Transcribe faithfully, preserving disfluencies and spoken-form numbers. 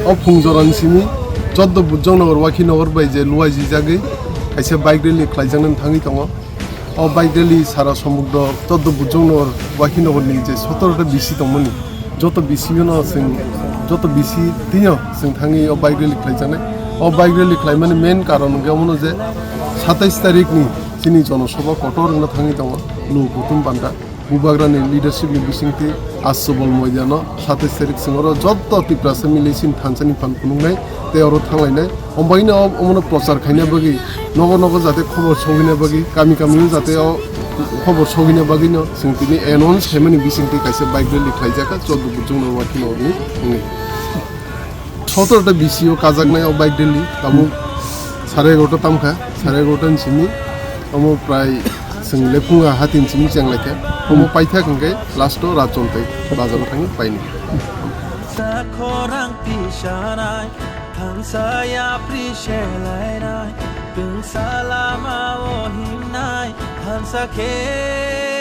O phung jorani simi choddo Bujong Nagar, Wakhi Nagar bai je luaijijagwi kaisa bike rally khlaijaknani thangwi tongo. O bike rally sara somudro choddo Bujong Nagar, Wakhi Nagar ni je sotoro ta B C tongmani, joto B C no chwng, joto B C tino chwng thangwi o bike rally khlaijaknai. O bike rally khlaimani main karon hwnkhe omono je satais tarikh ni chini jonosabha kotor wngna thangwi tongo, luku kutum panda. Bubagrani leadership ni bisingtwi Aswbol moidano satais tarik singoro joto Tiprasa mili chini thansa ni phan phunuknai tei oro thanglainai. Ombaino omono prochar khaina bagwi nogo nogo jate khobor sogwina bagwi, kami kami o jate o khobor sogwina bagwino chwng tini announce khaimani bisingtwi kaisa bike rally khlaijak kha choddo Bujong Nagar Wakhi Nagar ni wngwi. Sotoro ta B C o kajaknai o bike rally, tabuk sare egarota tamkha, sare egarota ni simi, omo prai chwng lephunga hati ni simi chenglaikha, omo paithak hwnkhe last o Rachontai bazar o thangwi painai. Sa khorang tisanai, thansa yapri selainai, twngsa lama o himnai, thansa khe